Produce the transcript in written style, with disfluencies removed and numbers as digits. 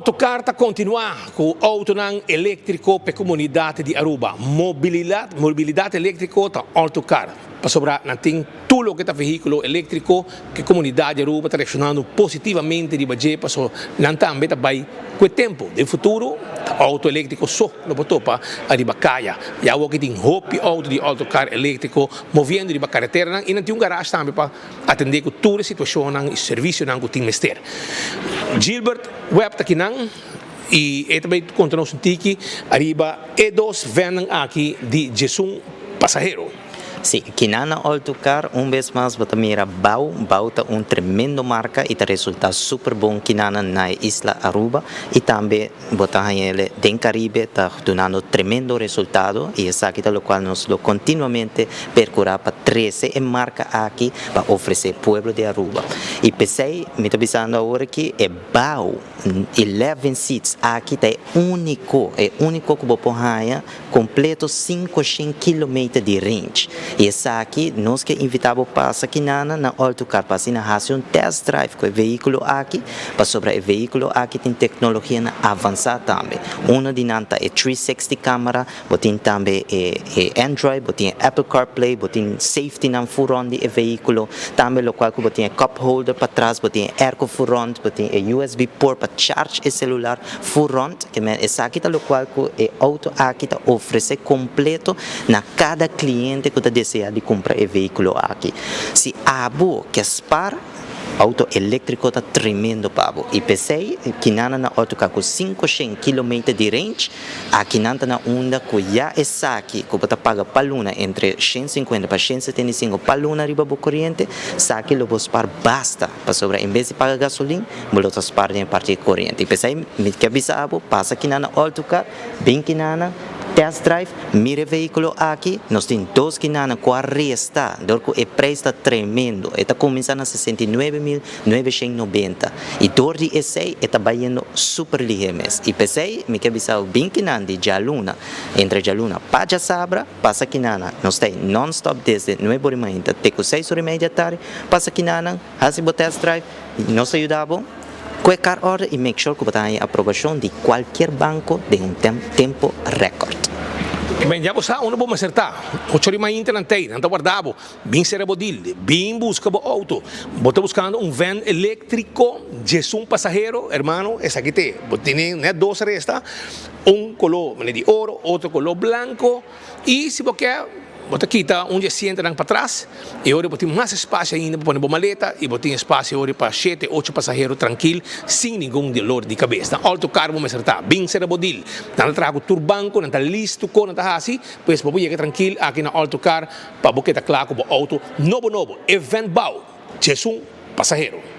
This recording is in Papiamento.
Autocar ta continua cu autonan electrico p'e comunidad di Aruba. Mobilidad mobilidad electrico ta Autocar pasobra nan tin tur loke ta vehiculo electrico cu e comunidad di Aruba ta reaccionando positivamente riba dje paso nan tambe ta bay cu e tempo. Den futuro ta auto electrico so lo por topa ariba caya. Ya awoki tin hopi auto di Autocar electrico moviendo riba careteranan y nan tin un garage tambe pa atendé ku tur e situashonnan i servisionan ku tin mester. Gilbert Webb ta kinan i e ta bai konta nos un tiki ariba e dos vènnan aki di djesun pasahero. Sí, kinan na Oltucar un bes mas bo ta mira Bau. Bau ta un tremendo marka i ta resultá super bon kinan na e isla Aruba i tambe Bo ta hañ'el den Caribe ta dunando tremendo resultado y esaki ta locual nos lo continuamente percura pa trece e marca aki pa ofrece pueblo di Aruba. Y p'esey mi ta bisando awor aki e bao 11 seats aki ta e unico, e unico cu bo por haña completo 500 kilometer di range. Y esaki nos ke invita bo pasa kinana na Oltucar pa asina haci un test drive cu e vehiculo aki, pasobra e vehiculo aki tin tecnologianan avansa tambe. Uno di nan ta e 360 camera, bo tin tambe e e Android, bo tin e Apple CarPlay, bo tin safety nan full rond di e vehiculo, tambe locual cu bo tin e cup holder patras, bo tin e airco full rond, bo tin e USB port pa charge e celular full rond. Ke men esaki ta lokual ku e outo aki ta ofresé kompleto na kada kliente ku ta deseá di kumpra e vehíkulo aki. Si abo ke spar, outo eléktriko ta tremendo pa bo. I p'esei kinan na outo ka ku 500 kilometer di range, akinan ta na unda ku ya esaki ku bo ta paga pa luna entre 150 pa 175 pa luna riba bo koriente, esaki lo bo spar basta. Pasobra en bes di paga gasolin, bo lo ta spar den e parti di koriente. I p'esei mi ke bisa bo, pasa kinana Oltucar, bin kinana, test drive, mira e vehíkulo aki. Nos tin dos kinana ku a resta dor ku e preis ta tremendo. E ta kuminsá na 69.990 i dor di esei e ta bayendo super lihé mes. I p'esei mi ke bisa bo, bin kinan di djaluna, entre djaluna pa djasabra, pasa kinana. Nos ta ei nònstòp desde nuebe ora i mainta te ku seis ora i media tardi. Pasa kinanan, hasi bo test drive, nos ta yuda bo ku e car order i make sure ku bo ta haña aprobashon di kualkier banko den un tempo record. Ben, ya bo sa unda bo mester ta. Ocho di mainta nan ta ei, nan ta warda bo. Bin sera bo deal, bin buska bo auto. Bo ta buskando un van eléktriko, djesun pasahero, hermano, esaki t'e. Bo tene net dos resta, un koló manera di oro, otro koló blanko. I si bo ke, bo ta kita un di e sientonan patras i ora bo tin mas espasio ainda pa pone bo maleta i bo tin espasio ora pa shete, ocho pasahero trankil sin ningun dolor di kabes. Na Alto Car bo mester ta. Bin sera bo deal. Nan ta traha ku tur banko, nan ta listo kon nan ta hasi, pues bo por yega trankil aki na Alto Car pa bo keda kla ku bo outo nobo nobo. Event Bou, djesun pasahero.